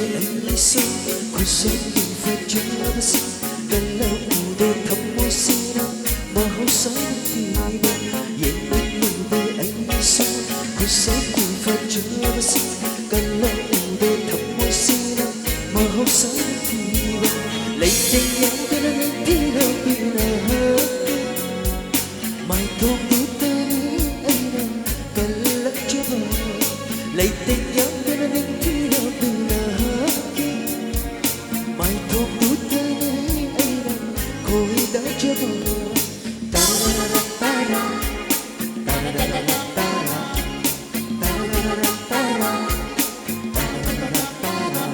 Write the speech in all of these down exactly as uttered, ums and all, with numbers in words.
ꯑꯩꯁꯨ ꯈꯨꯠꯁꯦꯝꯒꯤ ꯐꯖꯕꯁꯤꯡ ꯀꯜꯂꯛꯎꯗꯦ, ꯊꯃꯣꯏꯁꯤꯅ ꯃꯍꯧꯁꯥꯅ ꯊꯤꯕ꯫ ꯌꯦꯡꯅꯤꯡꯂꯨꯗꯦ ꯑꯩꯁꯨ ꯈꯨꯠꯁꯦꯝꯒꯤ ꯐꯖꯕꯁꯤꯡ ꯀꯜꯂꯛꯎꯗꯦ, ꯊꯃꯣꯏꯁꯤꯅ ꯃꯍꯧꯁꯥꯅ ꯊꯤꯕ꯫ ꯂꯩꯇꯦꯡ ꯌꯥꯗꯅ ꯅꯤꯡꯊꯤꯔꯕꯤ ꯅꯍꯥꯛꯀꯤ ꯃꯥꯏꯊꯣꯡꯗꯨꯗꯅꯤ ꯑꯩꯅ ꯀꯜꯂꯛꯆꯕ꯫ ꯂꯩꯇꯦꯡ ꯌꯥꯗꯅ ꯅꯤꯡꯊꯤꯔꯕꯤ ꯅꯍꯥꯛꯀꯤ ꯃꯥꯏꯊꯣꯡꯗꯨꯗꯅꯤ ꯑꯩꯅ ꯈꯣꯏꯗꯥꯖꯕ꯫ ꯇꯔꯥꯔꯥ ꯇꯔꯥ, ꯇꯔꯥꯔꯥ ꯇꯔꯥ, ꯇꯔꯥꯔꯥ ꯇꯔꯥ, ꯇꯔꯥꯔꯥ ꯇꯔꯥ꯫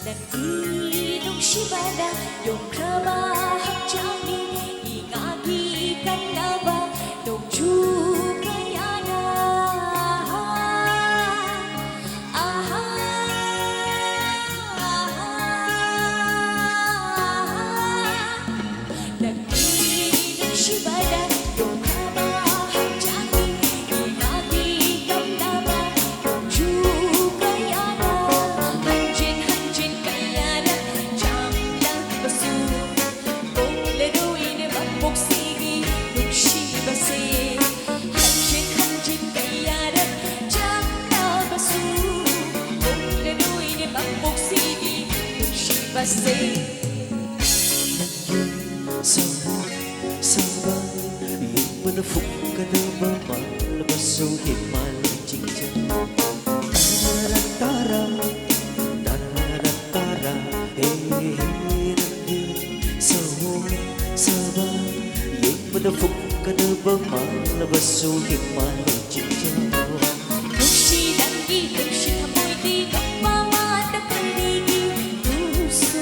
ꯅꯪꯒꯤ ꯅꯨꯡꯁꯤꯕꯅ ꯌꯣꯝꯈ꯭ꯔꯕ ꯍꯛꯆꯥꯡꯅꯤ, ꯏꯉꯥꯒꯤ ꯀꯟꯅꯕ ꯅꯣꯡꯖꯨ ꯀꯌꯥꯅ꯫ ꯑꯍꯥ, ꯑꯍꯥ, ꯑꯍꯥ꯫ ꯅꯪꯒꯤ ꯅꯨꯡꯁꯤꯕꯗ ꯌꯣꯝꯈ꯭ꯔꯕ ꯍꯛꯆꯥꯡꯅꯤ, ꯏꯉꯥꯒꯤ ꯀꯝꯂꯕ ꯅꯣꯡꯖꯨ ꯀꯌꯥꯅ ꯍꯟꯖꯤꯟ ꯍꯟꯖꯤꯟ ꯀꯌꯥꯔꯛ ꯆꯥꯝꯂꯕꯁꯨ, ꯄꯣꯛꯂꯔꯣꯏꯅꯦ ꯃꯄꯣꯛꯁꯤꯒꯤ ꯅꯨꯡꯁꯤꯕꯁꯦ꯫ ꯍꯟꯖꯤꯟ ꯍꯟꯖꯤꯟ ꯀꯌꯥꯔꯛ ꯆꯥꯝꯂꯕꯁꯨ, ꯄꯣꯛꯂꯔꯣꯏꯅꯦ ꯃꯄꯣꯛꯁꯤꯒꯤ ꯅꯨꯡꯁꯤꯕꯁꯦ꯫ ꯅꯪꯒꯤ ꯁꯥꯕ, ꯁꯥꯕ, ꯌꯦꯡꯕꯗ ꯐꯨꯝꯒꯗꯕ ꯃꯥꯜꯂꯕꯁꯨ ꯍꯦꯛ ꯃꯥꯜꯂꯤ ꯆꯤꯡꯖꯥꯎ꯫ ꯇꯔꯥꯔꯥ ꯇꯔꯥ, ꯇꯔꯥꯔꯥ ꯇꯔꯥ, ꯍꯦ, ꯍꯦ, ꯅꯪꯒꯤ ꯁꯥꯕ, ꯁꯥꯕ, ꯌꯦꯡꯕꯗ ꯐꯨꯝꯒꯗꯕ ꯃꯥꯜꯂꯕꯁꯨ ꯍꯦꯛ ꯃꯥꯜꯂꯤ ꯆꯤꯡꯖꯥꯎ꯫ ꯅꯨꯡꯁꯤ ꯅꯪꯒꯤ ꯅꯨꯡꯁꯤ ꯊꯃꯣꯏꯒꯤ ꯀꯞꯄ ꯃꯥꯗ ꯀꯔꯤꯒꯤ ꯇꯨꯁꯨ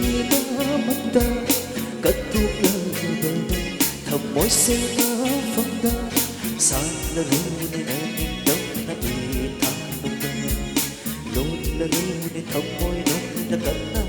ꯅꯨꯡꯁꯤꯅꯕꯗ ꯀꯠꯊꯣꯛꯂꯕ ꯊꯃꯣꯏꯁꯦ ꯃꯐꯝꯗ ꯁꯥꯠꯂꯔꯨꯅꯦ ꯅꯪ ꯅꯤꯡꯇꯝꯅ ꯏꯊꯥꯅꯨꯡꯗ ꯂꯣꯜꯂꯔꯨꯅꯦ ꯊꯃꯣꯏꯅꯨꯡꯗ ꯀꯟꯅ